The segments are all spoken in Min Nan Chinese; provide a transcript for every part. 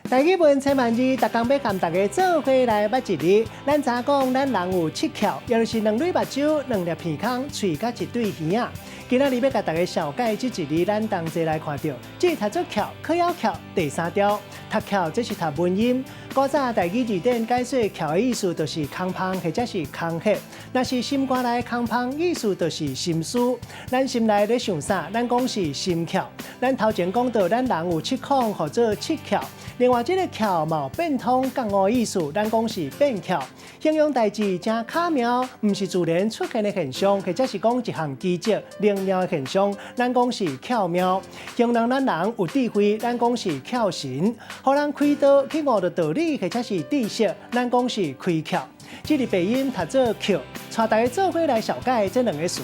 台語文千萬字，逐工欲共大家做伙來捌一字。咱知影講，咱人有七竅，也就是兩蕊目睭、兩粒鼻孔、喙佮一對耳仔。今仔日欲共大家紹介這一字，咱同齊來看著，這讀做巧，可枵翹第三調，讀巧這是讀文音。古早台語字典解說巧的意思，就是空芳或者是空隙。若是心肝內空芳，意思就是心思。咱心內咧想啥，咱講是心竅。咱頭前講到，咱人有七孔，號做七竅。另外，這个巧嘛有變通覺悟的意思，咱講是變巧。形容代誌誠巧妙，毋是自然出現的現象，或者是講一項奇蹟靈妙的現象，咱講是巧妙。形容咱人有智慧，咱講是巧神。予人開刀去悟著道理，或者是知識，咱講是開竅。這个白音讀做巧，帶大家做伙來紹介這兩个詞。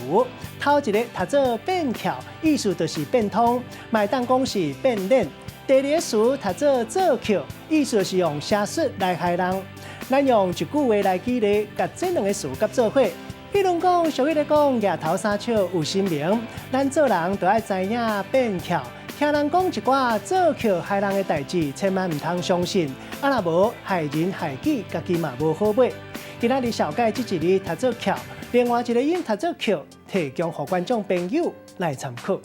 頭一个讀做變巧，意思就是變通，嘛會當講是變臉。第二个詞讀做做巧，意思是用邪術來害人。咱用一句話來舉例，共這兩个詞佮做伙。比如講，俗語咧講，舉頭三尺有神明。咱做人著愛知影變巧。聽人講一寡做巧害人的代誌，千萬毋通相信。啊，若無害人害己，家己嘛無好尾。今仔日紹介這一字讀做巧，另外一个音讀做抾，提供予觀眾朋友來參考。